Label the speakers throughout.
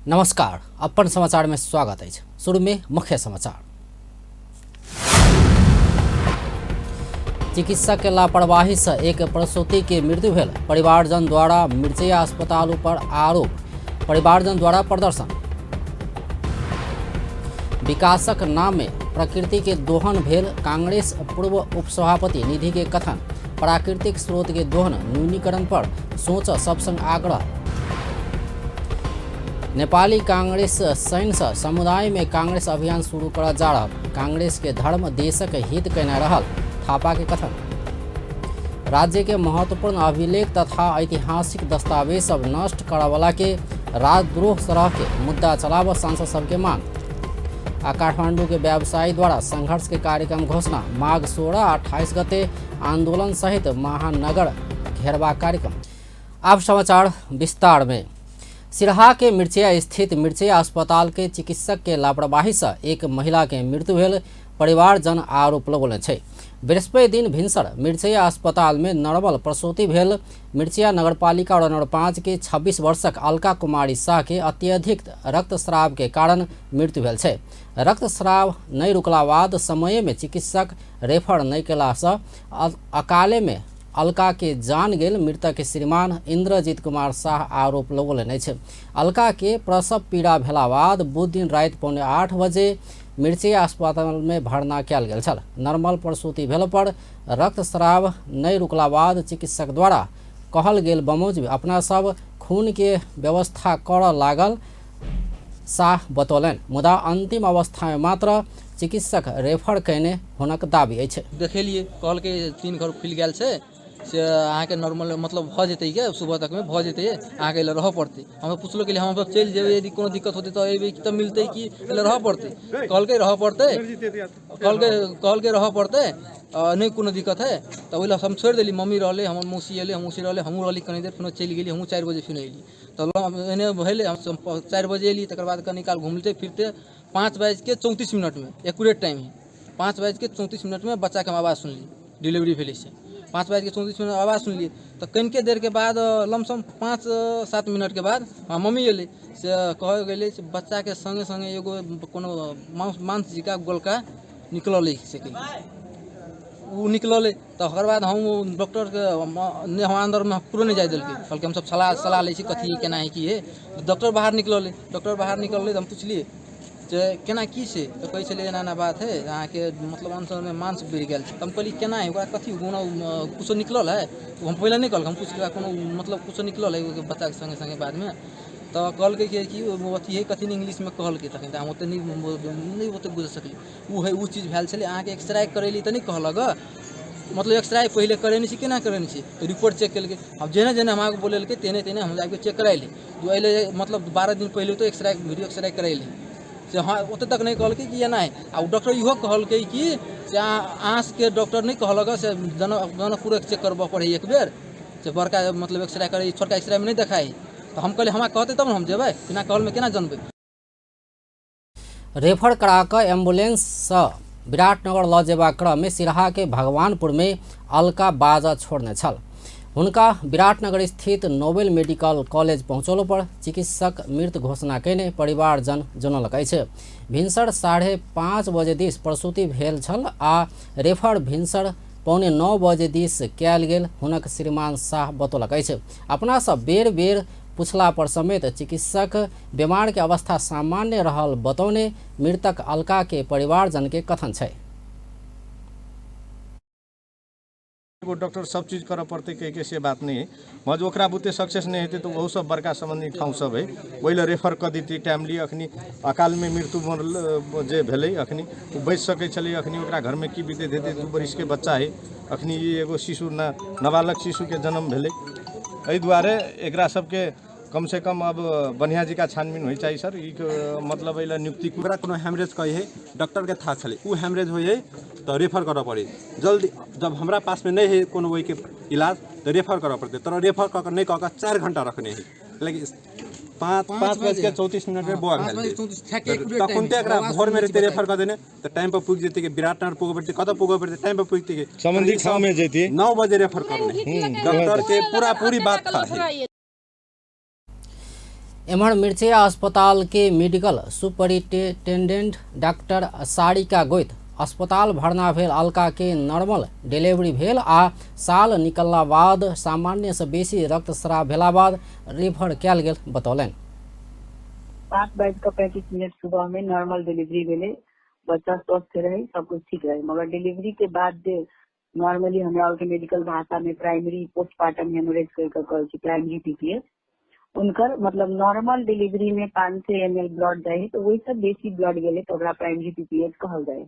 Speaker 1: नमस्कार, अपन समाचार में स्वागत अछि। शुरू में मुख्य समाचार। चिकित्सक के लापरवाही से एक प्रसूति के मृत्यु भेल। परिवारजन द्वारा मिर्चैया अस्पताल पर आरोप, परिवारजन द्वारा प्रदर्शन। विकासक नाम में प्रकृति के दोहन भेल कांग्रेस पूर्व उपसभापति निधि के कथन। प्राकृतिक स्रोत के दोहन न्यूनीकरण पर सोच सब संग आग्रह। नेपाली कांग्रेस सैन्य समुदाय में कांग्रेस अभियान शुरू करल जा रहा। कांग्रेस के धर्म देशक हित केने रहल थापा के कथन। राज्य के महत्वपूर्ण अभिलेख तथा ऐतिहासिक दस्तावेज सब नष्ट करवला के राजद्रोह तरह के मुद्दा चलाव सांसद सबके मांग। आ काठमांडू के व्यवसायी द्वारा संघर्ष के कार्यक्रम घोषणा। माघ 16 28 गते आंदोलन सहित महानगर घेरवा कार्यक्रम। अब समाचार विस्तार में। सिरहा के मिर्चैया स्थित मिर्चैया अस्पताल के चिकित्सक के लापरवाही से एक महिला के मृत्यु भेल परिवारजन आरोप लगौने छै। बृहस्पति दिन भिनसर मिर्चैया अस्पताल में नॉर्मल प्रसूति भेल मिर्चैया नगरपालिका वार्ड नंबर 5 के 26 वर्षक अलका कुमारी शाह के अत्यधिक रक्तस्राव के कारण मृत्यु भेल छै। रक्तस्राव नहीं रुकला बाद समय में चिकित्सक रेफर नहीं केला से अकाले में अलका के जान गेल। मृतक के श्रीमान इंद्रजीत कुमार शाह आरोप लगौलनि अछि। अलका के प्रसव पीड़ा भेला बाद बुध दिन राति 7:45 बजे मिर्चैया अस्पताल में भर्ना कयल गेल छल। नॉर्मल प्रसूति भेल पर रक्तस्राव नहीं रुकला बाद चिकित्सक द्वारा कहल गेल बमोजिब अपना सब खून के व्यवस्था करऽ लागल शाह बतौलनि, मुदा अंतिम अवस्था में मात्र चिकित्सक रेफर कयने हुनक दावी अछि।
Speaker 2: देखेलिए, कहलकै 3 घर खुलि गेल छै से अहाँके नॉर्मल मतलब भऽ जेतै के सुबह तकमे भऽ जेतै, अहाँके एहि लए रहऽ पड़तै। हम पुछलो कि हम सब चलि जेबै, यदि कोनो दिक्कत होतै तऽ अयबै तऽ मिलतै कि एहि लए रहऽ पड़तै? कहलकै रहऽ पड़तै, कहलकै रहऽ पड़तै, नहि कोनो दिक्कत है। तऽ ओहि लए हम छोड़ि देली। मम्मी रहलै, हमर मौसी एलै, मौसी रहलै, हमहूँ रहली कनी देर, फेनो चलि गेली। हमहूँ 4 बजे फेनो अयली। तऽ एहने भेलै, हम 4 बजे अयली। तकर बाद कनी काल घुमते फिरते 5:34 में एक्यूरेट टाइम है, 5:34 में बच्चाके हम आवाज सुनली, डिलीवरी भेलै से 5:34 आवाज सुनलियै। तऽ कनिके देरके बाद लमसम 5-7 मिनटके बाद हमर मम्मी अयलै, से कहल गेलै से बच्चाके सङ्गे सङ्गे एगो कोनो मांस जकाँ गोलका निकललै, से ओ निकललै। तकर बाद हम डॉक्टरके नहि, हमरा अन्दरमे ककरो नहि जाय देलकै। कहलकै हमसब सलाह लै छी कथी केना है की है। डॉक्टर बाहर निकललै, डॉक्टर बाहर निकललै तऽ हम पुछलियै जे केना की छै, तऽ कहै छलै एना एना बात है, अहाँके मतलब अंशमे मांस बढ़ि गेल छै। तऽ हम कहलियै केना है, ओकरा कथी कोनो कुछो निकलल है? ओ हम पहिले नहि कहलकै, हम पुछलियै कोनो मतलब कुछो निकलल है बच्चाके सङ्गे सङ्गे बादमे? तऽ कहलकै कि ओ अथी है कथी इंग्लिशमे कहलकै। तखन तऽ हम ओतेक नहि ओतेक बुझि सकलियै। ओ है ओ चीज भेल छलै। अहाँके एक्सरे करेली तऽ नहि कहलक, मतलब एक्सरे पहिले करेने छी केना करेने छी? तऽ रिपोर्ट चेक केलकै। आब जेना जेना हमरा बोलेलकै तेने तेने हम जाके चेक करायली। अयलै मतलब 12 दिन पहिले तऽ एक्सरे वीडियो एक्सरे करैली से हँ ओतेक तक नहि कहलकै कि एना है। आ ओ डॉक्टर इहो कहलकै कि से अहाँ सबके डॉक्टर नहि कहलक से जनकपुर चेक करबऽ पड़ै एक बेर, से बड़का मतलब एक्सरे करै, छोटका एक्सरेमे नहि देखाइ। तऽ हम कहलियै हमरा कहतै तब ने हम जेबै, बिना कहलमे केना जनबै?
Speaker 1: रेफर करा कऽ एम्बुलेंससँ विराटनगर लऽ जेबाक क्रममे सिरहा के भगवानपुर में अलका बाजा छोड़ने छल। हुनका विराटनगर स्थित नोबेल मेडिकल कॉलेज पहुँचलो पर चिकित्सक मृत घोषणा कयने परिवारजन जनौलक अछि। भिनसर 5:30 बजे दिस प्रसूति भेल छल आ रेफर भिनसर 8:45 बजे दिस कयल गेल हुनक श्रीमान शाह बतौलक अछि। अपना सब बेर बेर पूछला पर समेत चिकित्सक बीमार के अवस्था सामान्य रहल बतौने मृतक अलका के परिवारजन के कथन छै।
Speaker 3: एगो डॉक्टर सब चीज करऽ पड़तै कहि के से बात नहीं है, मगर ओकरा बुते सक्सेस नहीं हेतै तऽ ओहो सब बड़का सम्बन्धी ठाउँ सब है, ओहि लए रेफर कऽ दैतै टाइमली। अखनी अकालमे मृत्यु जे भेलै अखनी ओ बचि सकै छलै। अखनी ओकरा घरमे की बीतैत हेतै? 2 बरिसके बच्चा है, अखनी ई एगो शिशु नाबालग शिशुके जन्म भेलै। एहि दुआरे एकरा सबके कम से कम अब बढ़िया जकाँ छानबीन होइ चाही सर। ई मतलब एहि लए नियुक्ति
Speaker 4: ओकरा कोनो हेमरेज कहै है, डॉक्टरके था छलै, ओ हेमरेज होइ है तऽ रेफर करऽ पड़ै जल्दी। जब हमरा पासमे नहि है कोनो ओहिके इलाज तऽ रेफर करऽ पड़तै। तर रेफर कऽ कऽ नहि कऽ कऽ 4 घंटा रखने है। लेकिन 5:34 में बौआ भेल तखन एकरा भोरमे रहतै रेफर कऽ देने तऽ टाइम पर पुगि जेतै कि विराटनगर पुगऽ पड़तै, कतऽ पुगऽ पड़तै, टाइम पर पुगतै कि
Speaker 3: सम्बन्धित ठाममे जेतै।
Speaker 4: 9 बजे रेफर करने डॉक्टर के पूरा पूरी बात था।
Speaker 1: एम्हर मिर्चैया अस्पताल के medical superintendent doctor Sarika Goit अस्पताल भर्ना भेल अलका के नॉर्मल डिलीवरी भेल आ साल निकलला बाद सामान्य से बेसी रक्तस्राव भेला बाद रेफर कयल गेल बतौलनि।
Speaker 5: 5:35 सुबह में नॉर्मल डिलीवरी भेलै, बच्चा स्वस्थ रहे, सब कुछ ठीक रहे। मगर डिलीवरी के बाद जे नॉर्मली हमरा आरके मेडिकल भाषा में प्राइमरी पोस्टपार्टम हेमोरेज कहि कऽ कहै छै, प्राइमरी पीपीएच, हुनकर मतलब नॉर्मल डिलीवरी में 500 ml blood जाइ है, तऽ ओहिसँ बेसी ब्लड गेलै तऽ ओकरा प्राइमरी पीपीएच कहल जाइ है।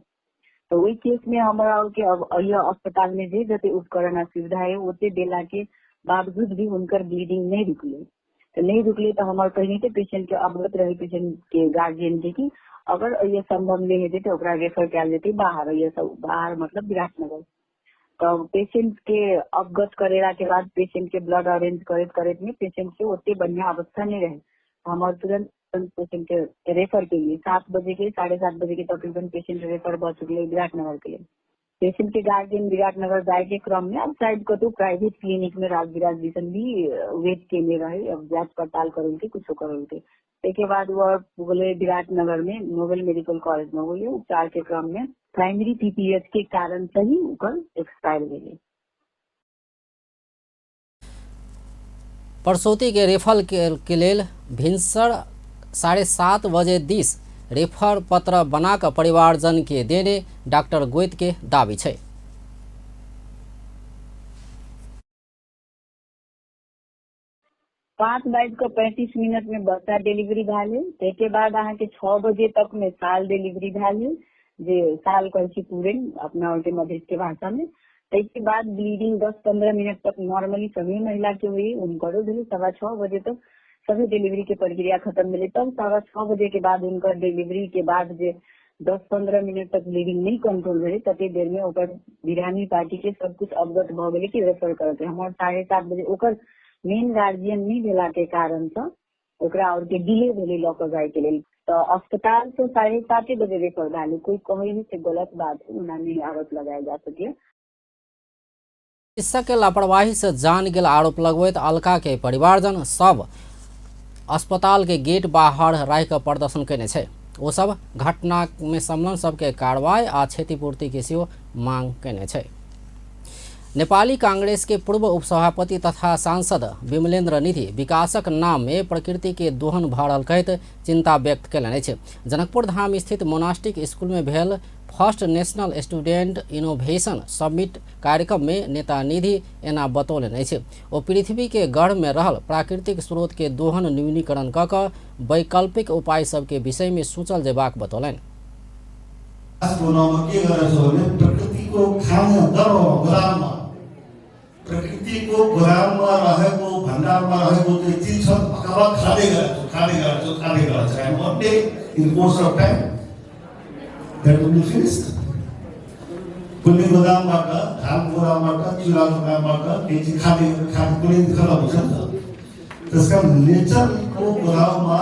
Speaker 5: तऽ ओहि केस में हमरा आरके अब अस्पताल में जे जते उपकरण आ सुविधा है ओते देला के बावजूद भी हुनकर ब्लीडिंग नहि रुकलै। तऽ नहि रुकलै तऽ हमर पहिने पेशेंट के अवगत रहे, पेशेंट के गार्जियन के, कि अगर ये संभव नहि हेतै तऽ ओकरा रेफर कयल जेतै बाहर, ये सब बाहर मतलब विराटनगर। तऽ पेशेंट के अवगत करेला के बाद पेशेंट के ब्लड अरेंज करैत करैत में पेशेंट के ओते बढ़िया अवस्था नहीं रहे, हमर तुरंत पेशेंट के रेफर केलिए। 7 बजे के 7:30 बजे के तकरीबन पेशेंट रेफर भऽ चुकलै विराटनगर के लेल। पेशेंट के गार्जियन विराटनगर जाय के क्रम में अब शायद कतौ प्राइवेट क्लिनिक में राजविराज दिसन भी वेट केने रहे, अब जांच पड़ताल करलकै, कुछो करलकै। ताहिके बाद वो गेलै विराटनगर में नोबेल मेडिकल कॉलेज में, गेलै उपचार के क्रम में प्राइमरी पीपीएच के कारण से ही ओकर एक्सपायर भेलै।
Speaker 1: प्रसूति के रेफर के लेल भिनसर 7:30 बजे दिस रेफर पत्र बना कऽ परिवारजन के देने डॉक्टर गोइत के दावी छै।
Speaker 5: 5:35 में बच्चा डिलीवरी भेल, ताहिके बाद अहाँके 6 बजे तक में साल डिलीवरी भेल, जे साल कहै छी पूरे अपना आरके मधेश के भाषा में। ताहिके बाद ब्लीडिंग 10-15 मिनट तक नॉर्मली सभी महिला के हुई, उनकरो भेलै। 6:15 बजे तक सभी डिलीवरी के प्रक्रिया खत्म भेलै। तब 6:15 बजे के बाद उनकर डिलीवरी के बाद जे 10-15 मिनट तक ब्लीडिंग नहीं कंट्रोल भेलै, तते देर में ओकर बिरामी पार्टी के सब कुछ अवगत भऽ गेलै कि रेफर करके। हमर 7:30 बजे ओकर मेन गार्जियन नहीं भेला के कारण से ओकरा और के डिले भेलै लऽ कऽ जाय के लेल, तऽ अस्पताल से 7:30 बजे रेफर भेलै। कोई कहै नहीं से गलत बात है, ओना नहीं आरोप लगायल जा सकैए।
Speaker 1: चिकित्सक के लापरवाही से जान गेल आरोप लगबैत अलका के परिवारजन सब अस्पताल के गेट बाहर राखि कऽ प्रदर्शन केने छै। ओ सब घटना में संलग्न सबके कार्रवाई आ क्षतिपूर्ति के सेहो मांग केने छै। नेपाली कांग्रेस के पूर्व उपसभापति तथा सांसद विमलेन्द्र निधि विकासक नाम में प्रकृति के दोहन भऽ रहल कहैत चिंता व्यक्त कयलनि अछि। जनकपुर धाम स्थित मोनास्टिक स्कूल में भेल first national student innovation summit कार्यक्रम में नेता निधि एना बतौलनि अछि। ओ पृथ्वी के गर्भ में रहल प्राकृतिक स्रोत के दोहन न्यूनीकरण कऽ कऽ वैकल्पिक उपाय सबके विषय में सोचल जेबाक बतौलनि।
Speaker 6: नाममा के गरेको छ भने प्रकृतिको खाना गोदाममा, प्रकृतिको गोदाममा रहेको भण्डारमा रहेको त्यो चिज छ, भकाभक खाँदै गरेको छ, खाँदै गरेको छ, खाँदै गरेको छ। And one day in course of time that will be finished. कुनै गोदामबाट, धान गोदामबाट, चिउरा गोदामबाट केही चिज खाँदै खाँदै कुनै दिन खतम हुन्छ नि त। त्यस कारण नेचरको गोदाममा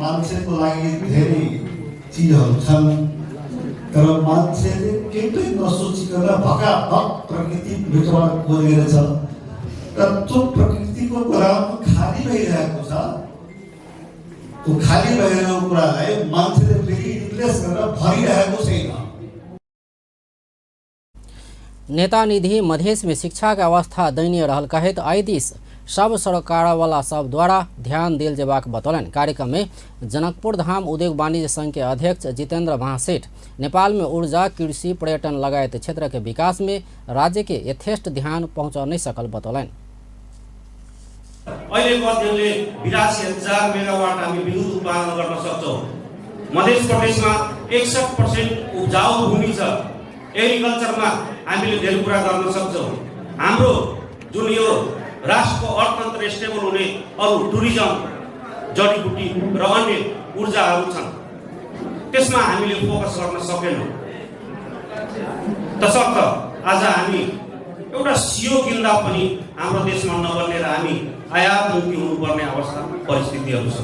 Speaker 6: मान्छेको लागि धेरै चिजहरू छन्, तर मान्छेले केही पनि नसोचिकन भकाभक प्रकृति भित्रबाट खोजेर छ र त्यो प्रकृतिको गोदाम खाली भइरहेको छ। त्यो खाली भइरहेको कुरालाई मान्छेले फेरि रिप्लेस गरेर भरिरहेको छैन।
Speaker 1: नेता निधि मधेश में शिक्षा के अवस्था दयनीय रहल कहैत एहि दिस सब सरकारवाला सब द्वारा ध्यान देल जेबाक बतौलनि। कार्यक्रम में जनकपुर धाम उद्योग वाणिज्य संघ के अध्यक्ष जितेंद्र महासेठ नेपाल में ऊर्जा, कृषि, पर्यटन लगायत क्षेत्र के विकास में राज्य के यथेष्ट ध्यान पहुँच नहीं सकल बतौलनि।
Speaker 7: अहिलेको अध्ययनले 82,000 मेगावाट हामी विद्युत उत्पादन गर्न सक्छौँ। मध्य प्रदेशमा 61% उब्जाउ भूमि छ। एग्रिकल्चरमा हामीले धेरै कुरा गर्न सक्छौँ। हाम्रो जुन यो राष्ट्रको अर्थतन्त्र स्टेबल हुने अरू टुरिज्म, जडीबुटी र अन्य ऊर्जाहरू छन्, त्यसमा हामीले फोकस गर्न सकेनौँ। तसर्थ आज हामी एउटा सियो किन्दा पनि हाम्रो देशमा नबन्ने र हामी आयातमुखी हुनुपर्ने अवस्था परिस्थितिहरू छ।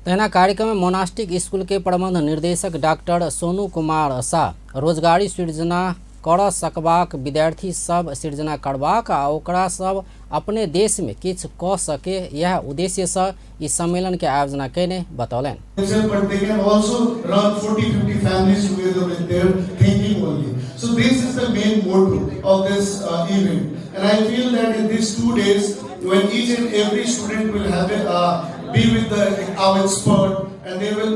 Speaker 1: तहिना कार्यक्रम में मोनास्टिक स्कूल के प्रबंध निर्देशक डॉक्टर सोनू कुमार शाह रोजगारी सृजना कर सकबाक विद्यार्थी सब सृजना करबाक आ ओकरा सब अपने देश में किछु क सके, यह उद्देश्य से इस सम्मेलन के आयोजना केने बतौलनि।
Speaker 6: But they can also run 40-50 families together with their thinking only. So this is the main motto of this event, and I feel that in these 2 days, when each and every student will have a, be with our expert, and they will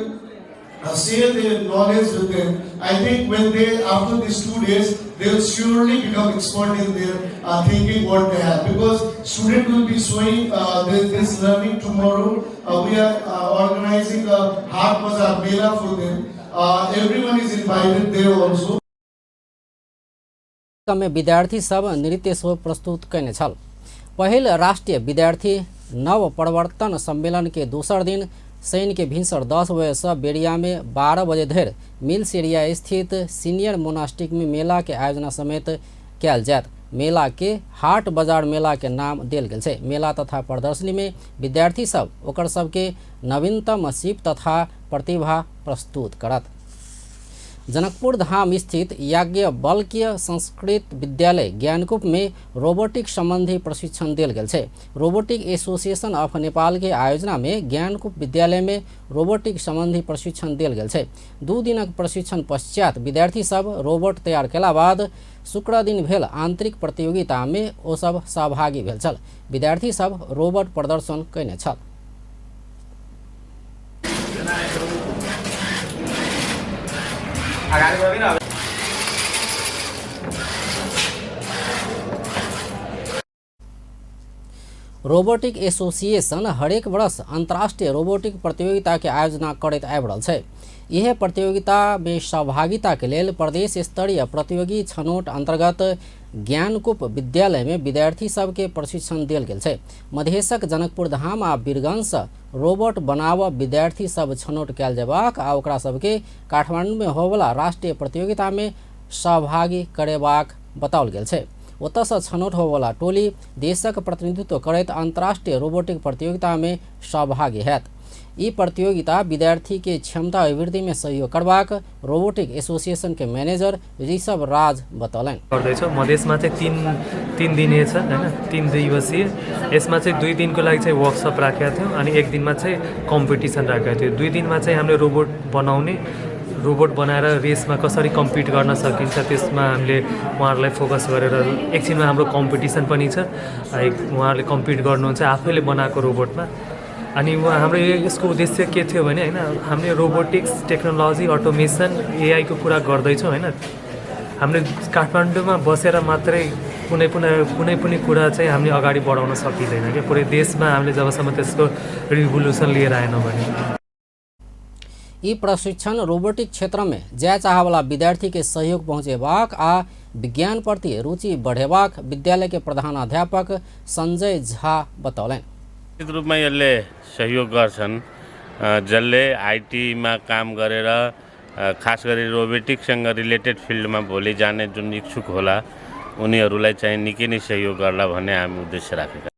Speaker 6: share their knowledge with them. I think when they, after these 2 days, they will surely become expert in their thinking what they have, because student will be showing this learning tomorrow. We are organizing a Haat Bazaar Mela for them. Everyone is invited there also.
Speaker 1: में विद्यार्थी सब नृत्य सेहो प्रस्तुत कयने छल। पहिल राष्ट्रीय विद्यार्थी नव प्रवर्तन सम्मेलन के दोसर दिन शनि के भिनसर 10 बजे से बेरिया में 12 बजे धरि मिल्स एरिया स्थित सीनियर मोनास्टिक में मेला के आयोजना समेत कयल जायत। मेला के हाट बाजार मेला के नाम देल गेल छै। मेला तथा प्रदर्शनी में विद्यार्थी सब ओकर सबके नवीनतम सीप तथा प्रतिभा प्रस्तुत करत। जनकपुर धाम स्थित याज्ञवल्क्य संस्कृत विद्यालय ज्ञानकूप में रोबोटिक संबंधी प्रशिक्षण देल गेल छै। रोबोटिक एसोसिएशन ऑफ नेपाल के आयोजना में ज्ञानकूप विद्यालय में रोबोटिक संबंधी प्रशिक्षण देल गेल छै। 2 दिनक प्रशिक्षण पश्चात विद्यार्थी सब रोबोट तैयार केला बाद शुक्र दिन भेल आंतरिक प्रतियोगिता में ओ सब सहभागी भेल छल। विद्यार्थी सब रोबोट प्रदर्शन कयने छल। रोबोटिक एसोसिएशन हरेक वर्ष अंतर्राष्ट्रीय रोबोटिक प्रतियोगिता के आयोजना करैत आबि रहल छै। यह प्रतियोगिता में सहभागिता के लेल प्रदेश स्तरीय प्रतियोगी छनौट अंतर्गत ज्ञानकूप विद्यालय में विद्यार्थी सबके प्रशिक्षण देल गेल छै। मधेशक जनकपुर धाम आ वीरगंज से रोबोट बनाव विद्यार्थी सब छनौट कयल जेबाक आ ओकरा सबके काठमांडू में होवला राष्ट्रीय प्रतियोगिता में सहभागी करेबाक बताओल गेल छै। ओतऽ से छनौट होवला टोली देशक प्रतिनिधित्व करैत अंतर्राष्ट्रीय रोबोटिक प्रतियोगिता में सहभागी हैत। ई प्रतियोगिता विद्यार्थी के क्षमता अभिवृद्धि में सहयोग करबाक रोबोटिक एसोसिएशन के मैनेजर ऋषभ राज बतौलनि।
Speaker 8: गर्दैछौँ। मधेसमा चाहिँ तीन दिने छ हैन, 3 दिवसीय। यसमा चाहिँ 2 दिनको लागि चाहिँ वर्कसप राखेका थियौँ अनि एक दिनमा चाहिँ कम्पिटिसन राखेका थियौँ। 2 दिनमा चाहिँ हामीले रोबोट बनाउने, रोबोट बनाएर रेसमा कसरी कम्पिट गर्न सकिन्छ त्यसमा हामीले उहाँहरूलाई फोकस गरेर एकछिनमा हाम्रो कम्पिटिसन पनि छ, उहाँहरूले कम्पिट गर्नुहुन्छ आफैले बनाएको रोबोटमा। अनि उहाँ हाम्रो यसको उद्देश्य के थियो भने हैन, हामीले रोबोटिक्स टेक्नोलोजी अटोमेसन एआई को कुरा गर्दैछौँ हैन, हामीले काठमाडौँमा बसेर मात्रै कुनै पनि कुरा चाहिँ हामीले अगाडि बढाउन सकिँदैन क्या। पुरै देशमा हामीले जबसम्म त्यसको रिभोल्युसन लिएर आएनौँ भने।
Speaker 1: ई प्रशिक्षण रोबोटिक क्षेत्र में जाय चाहवला विद्यार्थी के सहयोग पहुँचेबाक आ विज्ञान प्रति रुचि बढ़ेबाक विद्यालय के प्रधानाध्यापक संजय झा बतौलनि।
Speaker 9: निश्चित रूपमा यसले सहयोग गर्छन्, जसले आइटीमा काम गरेर खास गरी रोबोटिक्ससँग रिलेटेड फिल्डमा भोलि जाने जुन इच्छुक होला उनीहरूलाई चाहिँ निकै नै सहयोग गर्ला भन्ने हामी उद्देश्य राखेका।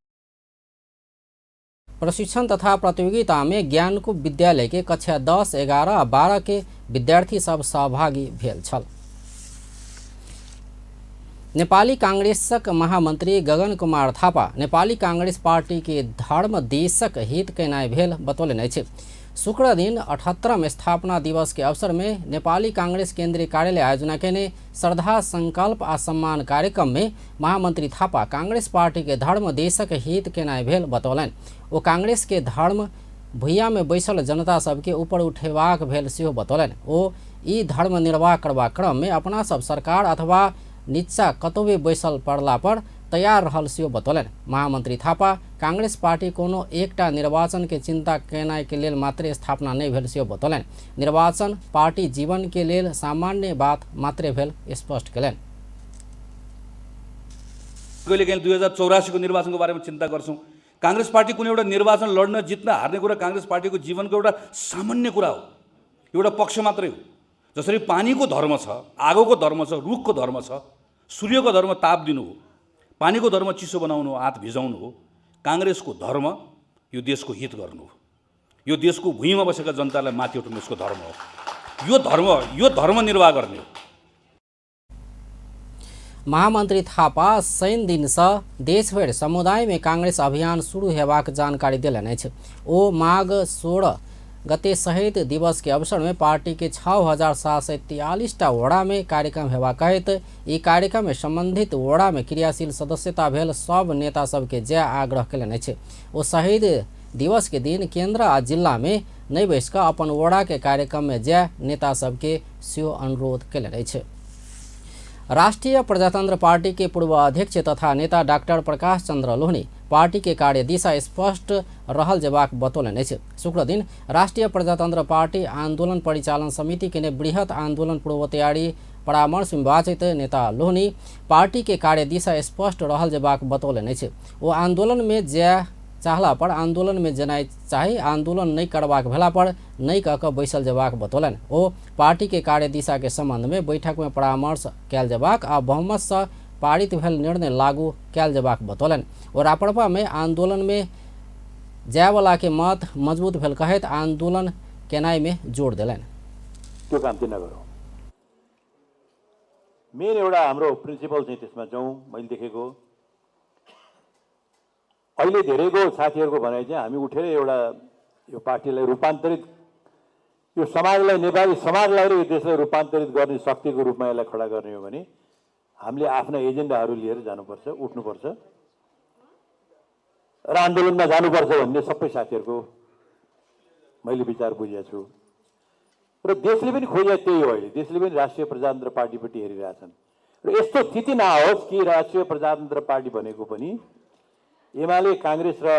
Speaker 1: प्रशिक्षण तथा प्रतियोगिता में ज्ञानकूप विद्यालय के कक्षा 10, 11 आ 12 के विद्यार्थी सब सहभागी भेल छल। नेपाली कांग्रेसक महामंत्री गगन कुमार थापा नेपाली कांग्रेस पार्टी के धर्म देशक हित केनाइ भेल बतौलनि अछि। शुक्र दिन 78वां स्थापना दिवस के अवसर में नेपाली कांग्रेस केंद्रीय कार्यालय आयोजना केने श्रद्धा संकल्प आ सम्मान कार्यक्रम में महामंत्री थापा कांग्रेस पार्टी के धर्म देशक हित केनाइ भेल बतौलनि। ओ कांग्रेस के धर्म भुइया में बैसल जनता सबके ऊपर उठेबाक भेल सेहो बतौलनि। ओ ई धर्म निर्वाह करबाक क्रम में अपना सब सरकार अथवा निच्चा कतौ भी बैसल पड़ला पर तैयार रहल सेहो बतौलनि। महामंत्री थापा कांग्रेस पार्टी कोनो एकटा निर्वाचन के चिंता केनाइ के लेल मात्रे स्थापना नहि भेल सेहो बतौलनि। निर्वाचन पार्टी जीवन के लेल सामान्य बात मात्रे भेल स्पष्ट केलनि।
Speaker 10: कहिलेकाहीँ 2084 को निर्वाचनको बारेमा चिन्ता गर्छौँ। कांग्रेस पार्टी कुनै एउटा निर्वाचन लड्न जित्न हार्ने कुरा कांग्रेस पार्टीको जीवनको एउटा सामान्य कुरा हो, एउटा पक्ष मात्रै हो। जसरी पानीको धर्म छ, आगोको धर्म छ, रुखको धर्म छ, सूर्यको धर्म ताप दिनु हो, पानीको धर्म चिसो बनाउनु हो, हात भिजाउनु हो, कांग्रेसको धर्म यो देशको हित गर्नु हो, यो देशको भुइँमा बसेका जनतालाई माथि उठाउनु यसको धर्म हो। यो धर्म निर्वाह गर्ने हो।
Speaker 1: महामंत्री थापा शनि दिनसँ देशभरि समुदायमे कांग्रेस अभियान शुरू हेबाक जानकारी देलनि अछि। ओ माघ 16 गते शहीद दिवस के अवसर में पार्टी के 6743 टा वड़ा में कार्यक्रम हेबा कहैत ई कार्यक्रम में संबंधित वड़ा में क्रियाशील सदस्यता भेल सब नेता सबके जय आग्रह केलनि अछि। ओ शहीद दिवस के दिन केंद्र आ जिला में नहि बैस कऽ अपन वड़ा के कार्यक्रम में जय नेता सबके सेहो अनुरोध केलनि अछि। राष्ट्रीय प्रजातंत्र पार्टी के पूर्व अध्यक्ष तथा नेता डॉक्टर प्रकाश चंद्र लोहनी पार्टी के कार्य दिशा स्पष्ट रहल जेबाक बतौलनि अछि। शुक्रदिन राष्ट्रीय प्रजातंत्र पार्टी आंदोलन परिचालन समिति के बृहत आंदोलन पूर्व तैयारी परामर्श में बातचीत नेता लोहनी पार्टी के कार्य दिशा स्पष्ट रहल जेबाक बतौलनि अछि। ओ आंदोलन में जय चाहला पर आंदोलन में जेनाइ चाही, आंदोलन नहि करबाक भेला पर नहि कऽ कऽ बैसल जेबाक बतौलनि। ओ पार्टी के कार्य दिशा के संबंध में बैठक में परामर्श कयल जेबाक आ बहुमत सँ पारित भेल निर्णय लागू कयल जेबाक बतौलनि। ओ रापड़पा में आंदोलन में जायवला के मत मजबूत भेल कहैत आंदोलन केनाइ में जोर देलनि।
Speaker 11: त्यो काम चाहिँ नगरौँ। मेन एउटा हाम्रो प्रिन्सिपल चाहिँ त्यसमा जाउँ। मैले देखेको अहिले धेरैको साथीहरूको भनाइ चाहिँ हामी उठेर एउटा यो पार्टीलाई रूपान्तरित, यो समाजलाई, नेपाली समाजलाई र यो देशलाई रूपान्तरित गर्ने शक्तिको रूपमा यसलाई खडा गर्ने हो भने हामीले आफ्ना एजेन्डाहरू लिएर जानुपर्छ, उठ्नुपर्छ र आन्दोलनमा जानुपर्छ भन्ने सबै साथीहरूको मैले विचार बुझेको छु। र देशले पनि खोजे त्यही हो। अहिले देशले पनि राष्ट्रिय प्रजातन्त्र पार्टीपट्टि हेरिरहेछन् र यस्तो स्थिति नआओस् कि राष्ट्रिय प्रजातन्त्र पार्टी भनेको पनि एमाले, काङ्ग्रेस र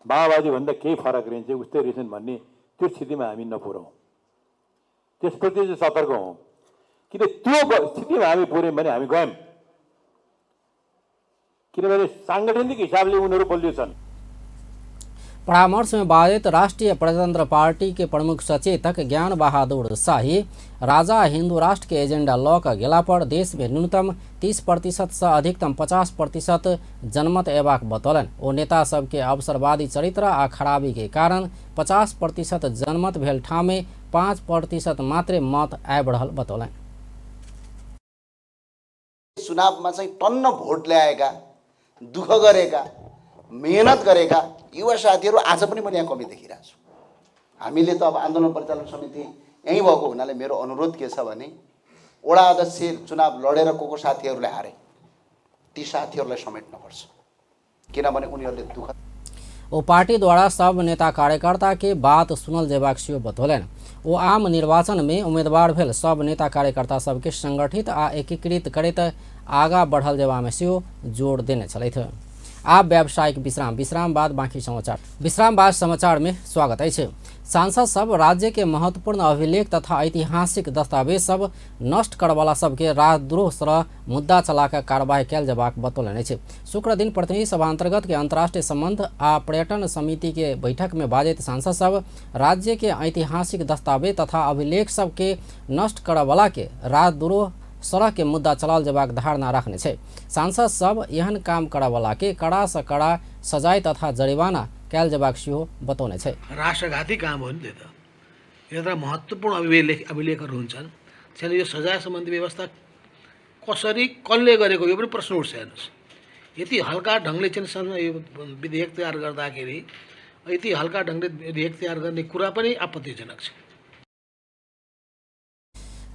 Speaker 11: माओवादीभन्दा केही फरक रहन्छ, उस्तै रहेछन् भन्ने त्यो स्थितिमा हामी नपुरौँ, त्यसप्रति चाहिँ सतर्क हौँ। किन त्यो स्थितिमा हामी पुर्यौँ भने हामी गयौँ, किनभने साङ्गठनिक हिसाबले उनीहरू बलियो छन्।
Speaker 1: परामर्श में बाधित राष्ट्रीय प्रजातंत्र पार्टी के प्रमुख सचेतक ज्ञान बहादुर शाही राजा हिंदू राष्ट्र के एजेंडा लऽ कऽ गेला पर देश में न्यूनतम 30% से अधिकतम 50% जनमत अयबाक बतौलनि। ओ नेता सबके अवसरवादी चरित्र आ खराबी के कारण 50% जनमत भेल ठामे 5% मात्रै मत आबि रहल बतौलनि।
Speaker 12: चुनावमा चाहिँ टन्न भोट ल्याएका, दुःख गरेका, मेहनत गरेका युवा साथीहरू आज पनि मैले यहाँ कमी देखिरहेको छु। हामीले त अब आन्दोलन परिचालन समिति यहीँ भएको हुनाले मेरो अनुरोध के छ भने वडा अध्यक्ष चुनाव लडेर को को साथीहरूले हारे ती साथीहरूलाई समेट्नुपर्छ, किनभने उनीहरूले दुःख।
Speaker 1: ओ पार्टी द्वारा सब नेता कार्यकर्ता के बात सुनल जेबाक सेहो बतौलनि। ओ आम निर्वाचन में उम्मीदवार भेल सब नेता कार्यकर्ता सबके संगठित आ एकीकृत करैत आगा बढ़ल जेबा में सेहो जोर देने छलथि। आब व्यावसायिक विश्राम, विश्राम बाद बाकी समाचार। विश्राम बाद समाचार में स्वागत अछि। सांसद सब राज्य के महत्वपूर्ण अभिलेख तथा ऐतिहासिक दस्तावेज सब नष्ट करवाला सबके राजद्रोह सर मुद्दा चलाकर कार्रवाई कयल जेबाक बतौलनि अछि। शुक्रदिन प्रतिनिधि सभा अंतर्गत के अंतर्राष्ट्रीय संबंध आ पर्यटन समिति के बैठक में बाजैत सांसद सब राज्य के ऐतिहासिक दस्तावेज तथा अभिलेख सबके नष्ट करवाला के राजद्रोह सड़क के मुद्दा चलाओल जेबाक धारणा रखने छै। सांसद सब एहन काम करवाला के कड़ा से कड़ा सजाय तथा जरिमाना कयल जेबाक सेहो बतौने छै।
Speaker 13: राष्ट्रघाती काम हो नि त्यो त। यत्र महत्त्वपूर्ण अभिलेखहरू हुन्छन्, त्यसैले यो सजाय सम्बन्धी व्यवस्था कसरी कसले गरेको यो पनि प्रश्न उठ्छ। हेर्नुहोस्, यति हल्का ढङ्गले चाहिँ यो विधेयक तयार गर्दाखेरि यति हल्का ढङ्गले विधेयक तयार गर्ने कुरा पनि आपत्तिजनक छ।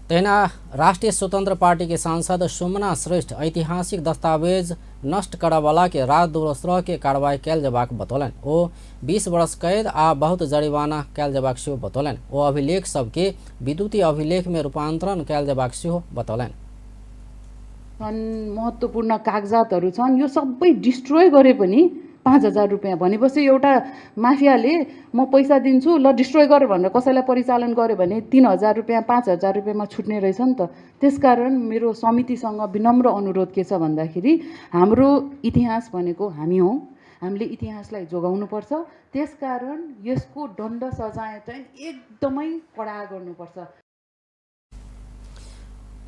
Speaker 1: तहिना राष्ट्रिय स्वतंत्र पार्टी के सांसद सुमना श्रेष्ठ ऐतिहासिक दस्तावेज नष्ट करवाला के राजद्रोह के कार्रवाई कयल जेबाक बतौलनि। ओ 20 वर्ष कैद आ बहुत जरिमाना कयल जेबाक सेहो बतौलनि। ओ अभिलेख सबके विद्युतीय अभिलेख में रूपांतरण कयल जेबाक सेहो बतौलनि।
Speaker 14: महत्त्वपूर्ण कागजातहरू छन्, यो सबै डिस्ट्रोय गरे पनि 5000 रुपियाँ भनेपछि एउटा माफियाले म पैसा दिन्छु ल डिस्ट्रोय गर भनेर कसैलाई परिचालन गर्यो भने 3000 रुपियाँ 5000 रुपियाँमा छुट्ने रहेछ नि त। त्यसकारण मेरो समितिसँग विनम्र अनुरोध के छ भन्दाखेरि हाम्रो इतिहास भनेको हामी हौँ, हामीले इतिहासलाई जोगाउनुपर्छ। त्यसकारण यसको दण्ड सजाय चाहिँ एकदमै कडा गर्नुपर्छ।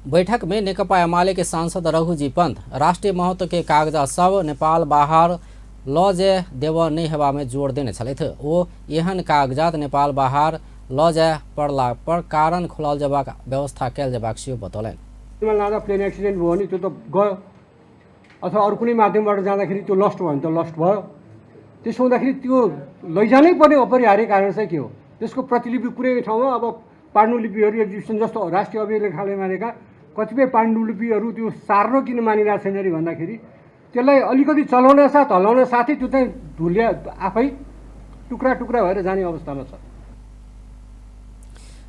Speaker 1: बैठक में नेकपा एमाले के सांसद रघुजी पंत राष्ट्रिय महत्व के कागजात सब नेपाल बाहर ल जाय देव नहि हेबा में जोर देने छलथि। ओ एहन कागजात नेपाल बाहर ल जाय पड़ला पर कारण खोलल जेबाक व्यवस्था कयल जेबाक सेहो बतौलनि।
Speaker 15: लाँदा प्लेन एक्सिडेन्ट भयो भने त्यो त गयो, अथवा अरू कुनै माध्यमबाट जाँदाखेरि त्यो लस्ट भयो भने त लस्ट भयो। त्यसो हुँदाखेरि त्यो लैजानै पर्ने अपरिहार्य कारण चाहिँ के हो? त्यसको प्रतिलिपि कुनै ठाउँमा अब पाण्डुलिपिहरू एक्जिबिसन जस्तो राष्ट्रिय अभिलेखालयमा मानेका कतिपय पाण्डुलिपिहरू त्यो सार्न किन मानिरहेको छैन अरे भन्दाखेरि त्यसलाई अलिकति चलाउन साथ हलाउन साथै त्यो चाहिँ धुलिया आफै टुक्रा टुक्रा भएर जाने अवस्थामा छ।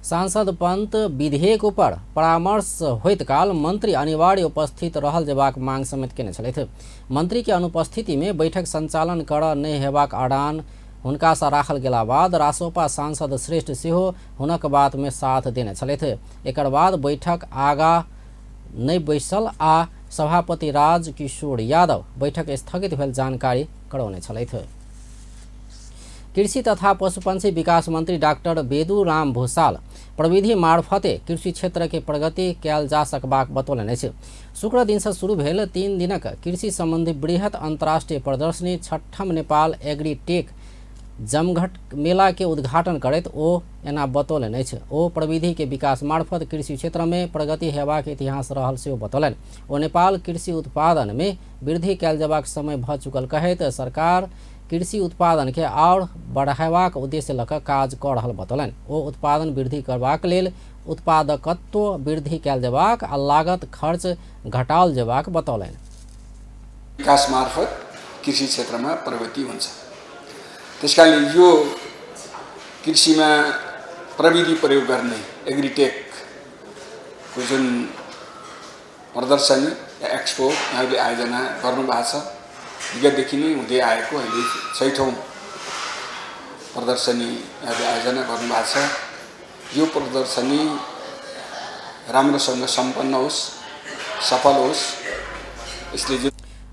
Speaker 1: सांसद पंत विधेयक ऊपर परामर्श होइत काल मंत्री अनिवार्य उपस्थित रहल जेबाक मांग समेत केने छलथि। मंत्री के अनुपस्थिति में बैठक संचालन कर नहि हेबाक अड़ान हुनका सँ राखल गेला बाद रासोपा सांसद श्रेष्ठ सेहो हुनक बात में साथ देने छलथि। एकर बाद बैठक आगा नहि बैसल आ सभापति राज किशोर यादव बैठक स्थगित भेल जानकारी करौने छलथि। कृषि तथा पशुपक्षी विकास मंत्री डाक्टर बेदुराम भूषाल प्रविधि मार्फते कृषि क्षेत्र के प्रगति कयल जा सकबाक बतौलनि अछि। शुक्र दिन से शुरू भेल 3 दिनक कृषि संबंधी बृहत अंतर्राष्ट्रीय प्रदर्शनी छठम नेपाल एग्रीटेक जमघट मेला के उद्घाटन करैत ओ एना बतौलनि अछि। ओ प्रविधि के विकास मार्फत कृषि क्षेत्र में प्रगति हेबाक इतिहास रहल सेहो बतौलनि। ओ नेपाल कृषि उत्पादन में वृद्धि कयल जेबाक समय भऽ चुकल कहैत सरकार कृषि उत्पादन के आओर बढ़ेबाक उद्देश्य लऽ कऽ काज कऽ रहल बतौलनि। ओ उत्पादन वृद्धि करबाक लेल उत्पादकत्व वृद्धि कयल जेबाक आ लागत खर्च घटाओल जेबाक बतौलनि।
Speaker 16: विकास मार्फत कृषि क्षेत्रमा प्रगति हुन्छ, त्यसकारणले यो कृषिमा प्रविधि प्रयोग गर्ने एग्रीटेकको जुन प्रदर्शनी या एक्सपो यहाँले आयोजना गर्नुभएको छ, विगतदेखि नै हुँदै आएको अहिले छैठौँ प्रदर्शनी यहाँले आयोजना गर्नुभएको छ। यो प्रदर्शनी राम्रोसँग सम्पन्न होस्, सफल होस्, यसले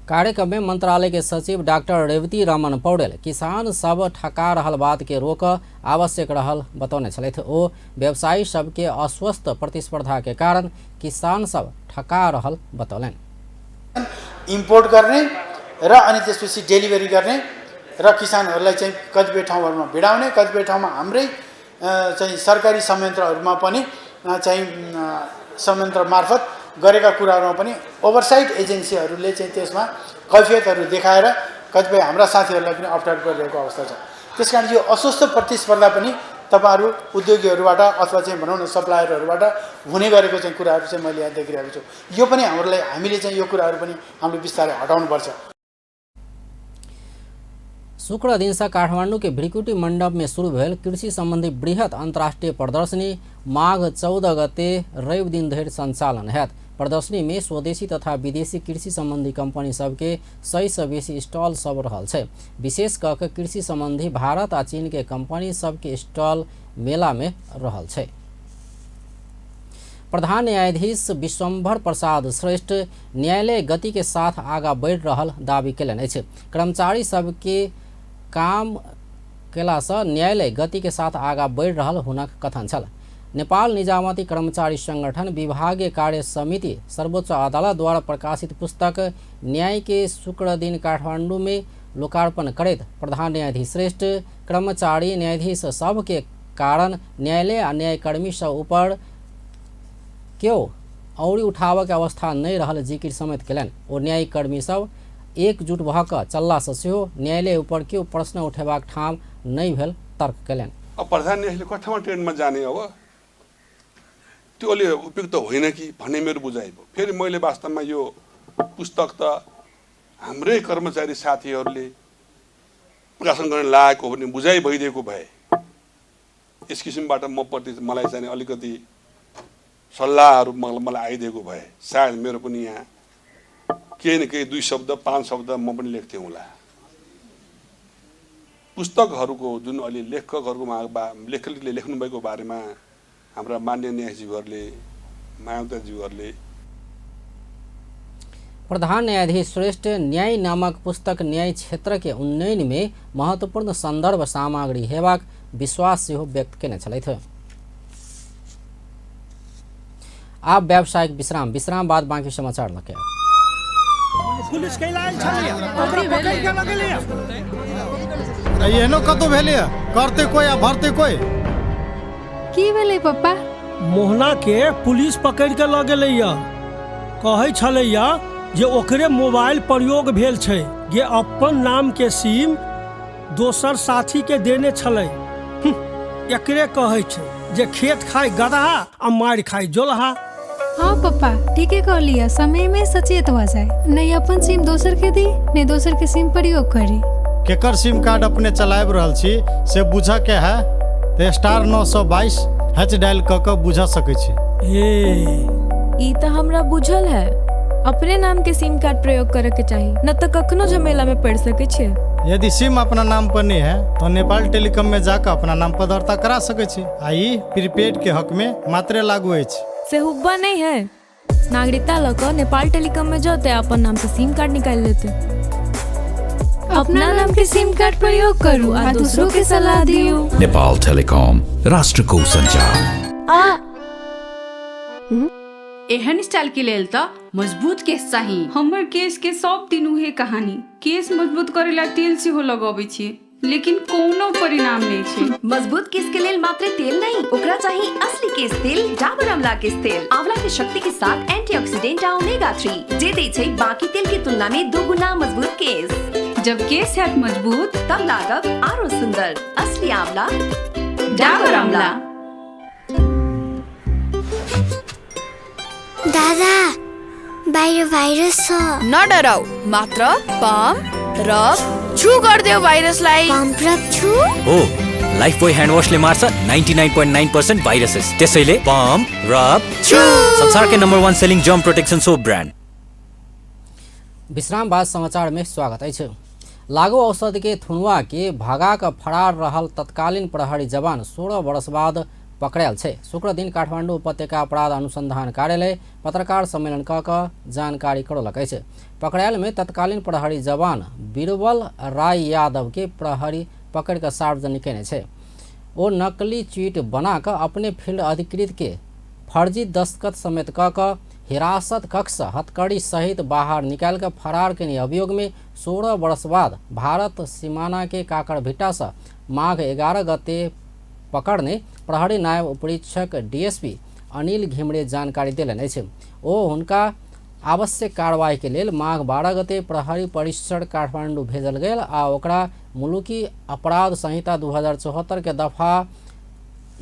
Speaker 1: कार्यक्रम में मंत्रालय के सचिव डॉक्टर रेवती रमन पौडेल किसान सब ठका रहल बात के रोक आवश्यक रहल बतौने छलथि। ओ व्यवसायी सबके अस्वस्थ प्रतिस्पर्धा के कारण किसान सब ठका रहल बतौलनि।
Speaker 17: इम्पोर्ट गर्ने र अनि त्यसपछि डेलिभरी गर्ने र किसानहरूलाई चाहिँ कतिपय ठाउँहरूमा भिडाउने, कतिपय ठाउँमा हाम्रै चाहिँ सरकारी संयन्त्रहरूमा पनि चाहिँ संयन्त्र मार्फत गरेका कुराहरूमा पनि ओभरसाइट एजेन्सीहरूले चाहिँ त्यसमा कैफियतहरू देखाएर कतिपय हाम्रा साथीहरूलाई पनि अप्ठ्यारो परिरहेको अवस्था छ। त्यसकारण यो अस्वस्थ प्रतिस्पर्धा पनि तपाईँहरू उद्योगीहरूबाट अथवा चाहिँ भनौँ न सप्लायरहरूबाट हुने गरेको चाहिँ कुराहरू चाहिँ मैले यहाँ देखिरहेको छु। यो पनि हामीलाई हामीले चाहिँ यो कुराहरू पनि हामीले बिस्तारै हटाउनुपर्छ।
Speaker 1: शुक्र दिन से काठमांडू के भ्रिकुटी मंडप में शुरू भेल कृषि संबंधी बृहत अंतर्राष्ट्रीय प्रदर्शनी माघ 14 गते रवि दिन धरि संचालन हैत। प्रदर्शनी में स्वदेशी तथा विदेशी कृषि संबंधी कंपनी सबके 100 से बेसी स्टॉल सब रहल छै। विशेष कऽ के कृषि संबंधी भारत आ चीन के कंपनी सबके स्टॉल मेला में रहल छै। प्रधान न्यायाधीश विश्वम्भर प्रसाद श्रेष्ठ न्यायालय गति के साथ आगा बढ़ि रहल दावी केलनि अछि। कर्मचारी सबके काम केलासँ न्यायालय गति के साथ आगा बढ़ि रहल हुनक कथन छल। नेपाल निजामती कर्मचारी संगठन विभागीय कार्य समिति सर्वोच्च अदालत द्वारा प्रकाशित पुस्तक न्याय के शुक्र दिन काठमांडू में लोकार्पण करैत प्रधान न्यायाधीश श्रेष्ठ कर्मचारी न्यायाधीश सबके कारण न्यायालय आ न्यायकर्मी सब ऊपर केओ औरी उठाबऽ के अवस्था नहि रहल जिकिर समेत केलनि। ओ न्यायकर्मी सब एकजुट भऽ कऽ चललासँ सेहो न्यायालय ऊपर केओ प्रश्न उठेबाक ठाम नहि भेल तर्क केलनि।
Speaker 18: अब प्रधान न्यायाधीशले कठामा ट्रेनमा जाने अब त्यो अलि उपयुक्त होइन कि भन्ने मेरो बुझाइ भयो। फेरि मैले वास्तवमा यो पुस्तक त हाम्रै कर्मचारी साथीहरूले प्रकाशन गर्न लागेको हो भने बुझाइ भइदिएको भए यस किसिमबाट म प्रति मलाई चाहिँ अलिकति सल्लाहहरू मलाई आइदिएको भए सायद मेरो पनि यहाँ केही न केही 2 शब्द 5 शब्द म पनि लेख्थेँ होला। पुस्तकहरूको जुन अलि लेखकहरूको लेखकले लेख्नुभएको बारेमा हाम्रा मान्य न्यायाधीशहरूले मान्यताज्यूहरूले
Speaker 1: प्रधान न्यायाधीश श्रेष्ठ न्याय नामक पुस्तक न्याय क्षेत्र के उन्नयन में महत्वपूर्ण संदर्भ सामग्री हेबाक विश्वास सेहो व्यक्त केने छलथि। आब व्यावसायिक विश्राम, विश्राम बाद बाकी समाचार लके।
Speaker 19: पुलिस कैला आयल छलैया, ओकरा पकड़ के लगलैया।
Speaker 6: एहनो कतौ भेलैया, करते कोई आ भरते कोई।
Speaker 20: की भेलै पप्पा?
Speaker 19: मोहना के पुलिस पकड़ के ल गेलैया। कहै छलैया जे ओकरे मोबाइल प्रयोग भेल छै जे अपन नाम के सिम दोसर साथी के देने छलै। एकरे कहै छै जे खेत खाय गदहा आ मारि खाय जोलहा।
Speaker 20: हाँ पप्पा, ठीके कहलियै, समय में सचेत भऽ जाय, नहीं अपन सिम दोसर के दी, नहीं दोसर के सिम प्रयोग करी।
Speaker 21: केकर सिम कार्ड अपने चलाबि रहल छी से बुझऽ के है तऽ *922# डायल कऽ कऽ बुझऽ सकै छी।
Speaker 22: ई तऽ हमरा बुझल है, अपने नाम के सिम कार्ड प्रयोग करे के चाही, न तऽ कखनो झमेला में पड़ सके छियै।
Speaker 21: यदि सिम अपना नाम पर नहीं है तो नेपाल टेलीकॉम में जाकर अपना नाम पर दर्ता करा सकै छी आ ई प्रीपेड के हक में मात्रे लागू अछि।
Speaker 22: से हुब्बा नहीं है, नागरिकता लऽ कऽ नेपाल टेलीकॉम में जते अपन नाम से सिम कार्ड निकालि लेते।
Speaker 20: अपना नाम के सिम कार्ड प्रयोग करू आ दूसरों के सलाह दियौ।
Speaker 23: नेपाल टेलीकॉम, राष्ट्रको संचार।
Speaker 24: एहन स्टाइल के लेल त मजबूत केस चाही।
Speaker 25: हमर केस के सब दिन उहे कहानी। केस मजबूत करे ला तेल सेहो लगबै छी, लेकिन कोनो परिणाम नहीं छै।
Speaker 26: मजबूत केस के लेल मात्र तेल नहीं, ओकरा चाहिए असली केस तेल, डाबर आंवला केस तेल। आंवला के शक्ति के साथ एंटीऑक्सीडेंट आ ओमेगा 3 जे दै छै बाकी तेल के तुलना में 2 गुना मजबूत केस।
Speaker 25: जब केस हैत मजबूत
Speaker 26: तब लागब आरो सुंदर। असली आंवला डाबर आंवला।
Speaker 27: दादा, बाहिर भाइरस छ।
Speaker 28: नडराउ, मात्र पम्प रब छु गरिदेऊ भाइरसलाई।
Speaker 27: पम्प रब छु?
Speaker 29: हो, लाइफ बोय ह्यान्ड वाशले मार्छ 99.9% भाइरसेस। त्यसैले पम्प रब छु, संसारकै number 1 selling germ protection soap brand.
Speaker 1: विश्राम बाद समाचार में स्वागत अछि। लागू औषध के थुनुआ के भगा कऽ फरार रहल तत्कालीन प्रहरी जवान 16 वर्ष बाद पकड़ायल छै। शुक्र दिन काठमाडौँ उपत्यका अपराध अनुसंधान कार्यालय पत्रकार सम्मेलन कऽ कऽ जानकारी करौलक अछि। पकड़ायल में तत्कालीन प्रहरी जवान बीरबल राय यादव के प्रहरी पकड़ कऽ सार्वजनिक केने छै। ओ नकली चीट बना कऽ अपने फील्ड अधिकृत के फर्जी दस्तखत समेत कऽ कऽ हिरासत कक्ष हथकड़ी सहित बाहर निकालि कऽ फरार केने अभियोग में 16 वर्ष बाद भारत सीमाना के काकड़भिट्टा से माघ 11 गते पकड़ने प्रहरी नायब उपरीक्षक डीएसपी अनिल घिमरे जानकारी देलनि अछि। ओ हुनका आवश्यक कार्रवाई के लेल माघ 12 गते प्रहरी परिसर काठमाडौँ भेजल गेल आ ओकरा मुलुकी अपराध संहिता 2074 के दफा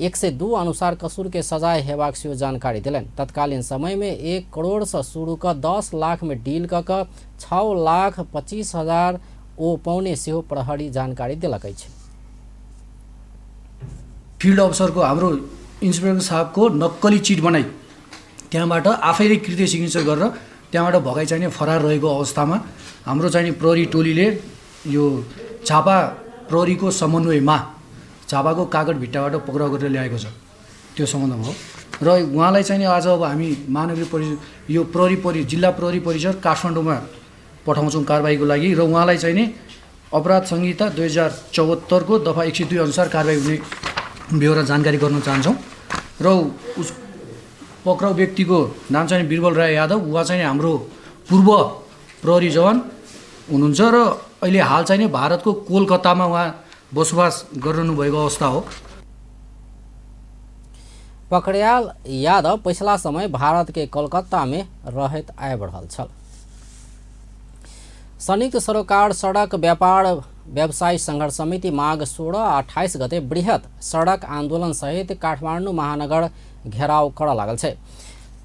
Speaker 1: 102 अनुसार कसूर के सजाय हेबाक सेहो जानकारी देलनि। तत्कालीन समय में 1 करोड़ से शुरू कऽ 10 लाख में डील कऽ कऽ 6,25,000 ओ पौने सेहो प्रहरी जानकारी देलक अछि।
Speaker 30: फिल्ड अफसरको हाम्रो इन्सपेक्टर साहबको नक्कली चिट बनाई त्यहाँबाट आफैले कृत्य सिग्नेचर गरेर त्यहाँबाट भगाइ चाहिने फरार रहेको अवस्थामा हाम्रो चाहिने प्रहरी टोलीले यो झापा प्रहरीको समन्वयमा झापाको कागडभिट्टाबाट पक्राउ गरेर ल्याएको छ। त्यो सम्बन्धमा हो र उहाँलाई चाहिँ आज अब हामी महानगरीय परिषद यो प्रहरी जिल्ला प्रहरी परिसर काठमाडौँमा पठाउँछौँ कारबाहीको लागि र उहाँलाई चाहिँ नि अपराध संहिता 2074 को दफा 102 अनुसार कारबाही हुने बेहोरा जानकारी गर्न चाहन्छौँ। र उस पक्राउ व्यक्तिको नाम चाहिँ बिरबल राय यादव, उहाँ चाहिँ हाम्रो पूर्व प्रहरी जवान हुनुहुन्छ र अहिले हाल चाहिँ नि भारतको कोलकातामा उहाँ बसोबास गरिरहनु भएको अवस्था हो।
Speaker 1: पकड़ायल यादव पिछला समय भारत के कोलकाता में रहैत आबि रहल छल। संयुक्त सरोकार सड़क व्यापार व्यवसायी संघर्ष समिति माघ 16 आ 28 गते बृहत सड़क आंदोलन सहित काठमाडौँ महानगर घेराव करऽ लागल छै।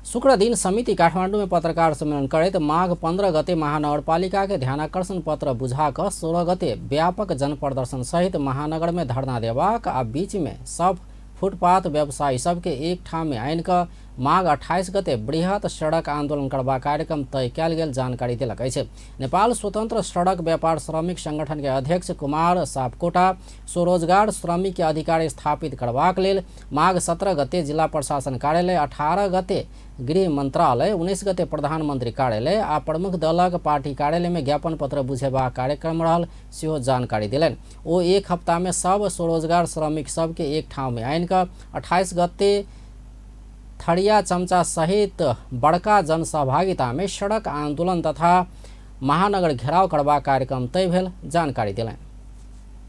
Speaker 1: शुक्र दिन समिति काठमाडौँ में पत्रकार सम्मेलन करैत माघ 15 गते महानगरपालिका के ध्यानाकर्षण पत्र बुझा कऽ 16 गते व्यापक जनप्रदर्शन सहित महानगर में धरना देबाक आ बीच में सब फुटपाथ व्यवसायी सबके एक ठाम में आनि कऽ माघ 28 गते बृहत सड़क आंदोलन करबाक कार्यक्रम तय कयल गेल जानकारी देलक अछि। नेपाल स्वतंत्र सड़क व्यापार श्रमिक संगठन के अध्यक्ष कुमार सापकोटा स्वरोजगार श्रमिक के अधिकार स्थापित करबाक लेल माघ 17 गते जिला प्रशासन कार्यालय, 18 गते गृह मंत्रालय, 19 गते प्रधानमंत्री कार्यालय आ प्रमुख दलक पार्टी कार्यालय में ज्ञापन पत्र बुझेबाक कार्यक्रम रहल सेहो जानकारी देलनि। ओ एक हफ्ता में सब स्वरोजगार श्रमिक सबके एक ठाम में आनि कऽ 28 गते थरिया चमचा सहित बड़का जनसहभागिता में सड़क आंदोलन तथा महानगर घेराव करबाक कार्यक्रम तय भेल जानकारी देलनि।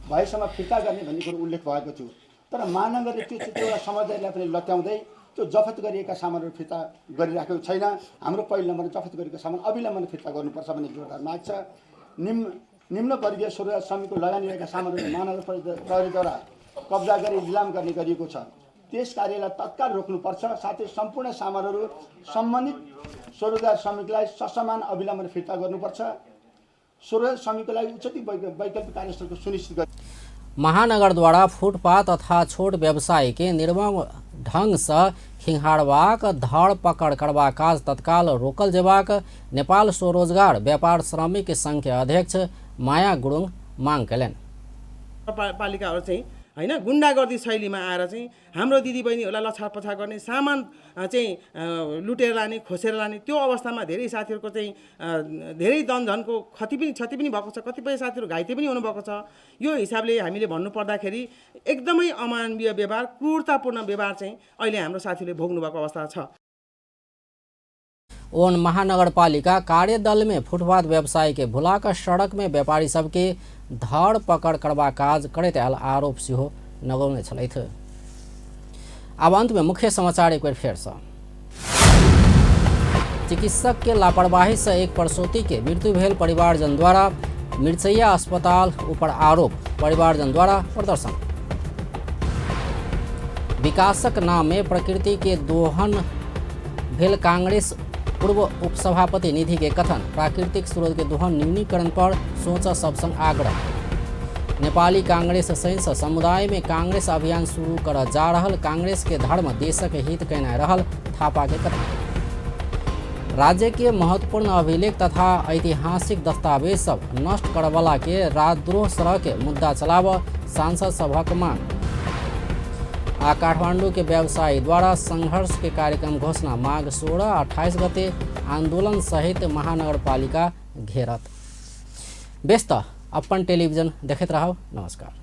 Speaker 31: भएसम्म फिर्ता गर्ने भन्ने कुरो उल्लेख भएको थियो, तर महानगरले त्यो एउटा समझदारीलाई पनि लत्याउँदै
Speaker 2: त्यो जफत गरिएका सामानहरू फिर्ता गरिराखेको छैन। हाम्रो पहिलो नम्बरमा जफत गरेको सामान अविलम्बन फिर्ता गर्नुपर्छ भन्ने जोरदार माग छ। निम्नवर्गीय स्वरोजगार श्रमिकको लगानी रहेका सामानहरू महानगर प्रहरीद्वारा कब्जा गरी लिलाम गर्ने गरिएको छ। त्यस कार्यलाई तत्काल रोक्नुपर्छ। साथै सम्पूर्ण सामानहरू सम्बन्धित स्वरोजगार श्रमिकलाई ससमान अविलम्बन फिर्ता गर्नुपर्छ। स्वरोजगार श्रमिकको लागि उचित वैकल्पिक कार्यस्थलको सुनिश्चित गर्नु।
Speaker 1: महानगर द्वारा फुटपाथ तथा छोट व्यवसाय के निर्मम ढंग से खिंहारबाक धर पकड़ करबाक काज तत्काल रोकल जेबाक नेपाल स्वरोजगार व्यापार श्रमिक संघ के अध्यक्ष माया गुरुङ मांग कयलनि।
Speaker 3: पालिकाहरू चाहिँ हैन गुण्डागर्दी शैलीमा आएर चाहिँ हाम्रो दिदीबहिनीहरूलाई लछारपछार गर्ने, सामान चाहिँ लुटेर लाने, खोसेर लाने त्यो अवस्थामा धेरै साथीहरूको चाहिँ धेरै धनधनको क्षति पनि भएको छ। कतिपय साथीहरू घाइते पनि हुनुभएको छ। यो हिसाबले हामीले भन्नुपर्दाखेरि एकदमै अमानवीय व्यवहार, क्रूरतापूर्ण व्यवहार चाहिँ अहिले हाम्रो साथीहरूले भोग्नुभएको अवस्था छ।
Speaker 1: ओन महानगरपालिका कार्यदल में फुटपाथ व्यवसाय के भुलाकर सड़क में व्यापारी सबके धर पकड़ करबाक काज करैत आयल आरोप सेहो लगौने छलथि। आब अंत में मुख्य समाचार एक बेर फेर से। चिकित्सक के लापरवाही से एक प्रसूति के मृत्यु भेल परिवारजन द्वारा मिर्चैया अस्पताल ऊपर आरोप, परिवारजन द्वारा प्रदर्शन। विकासक नाम में प्रकृति के दोहन भेल कांग्रेस पूर्व उपसभापति निधि के कथन, प्राकृतिक स्रोत के दोहन न्यूनीकरण पर सोच सबसंग आग्रह। नेपाली कांग्रेस सैन्स समुदाय में कांग्रेस अभियान शुरू कर जा रहल, कांग्रेस के धर्म देशक हित केनाइ रहल थापा के कथन। राज्य के महत्वपूर्ण अभिलेख तथा ऐतिहासिक दस्तावेज सब नष्ट करवला के राजद्रोह सरह के मुद्दा चलाब सांसद सभक मांग। आ काठमांडू के व्यवसायी द्वारा संघर्ष के कार्यक्रम घोषणा, माघ 16-28 गते आंदोलन सहित महानगरपालिका घेरत। व्यस्त अपन टेलीविजन देखैत रहब। नमस्कार।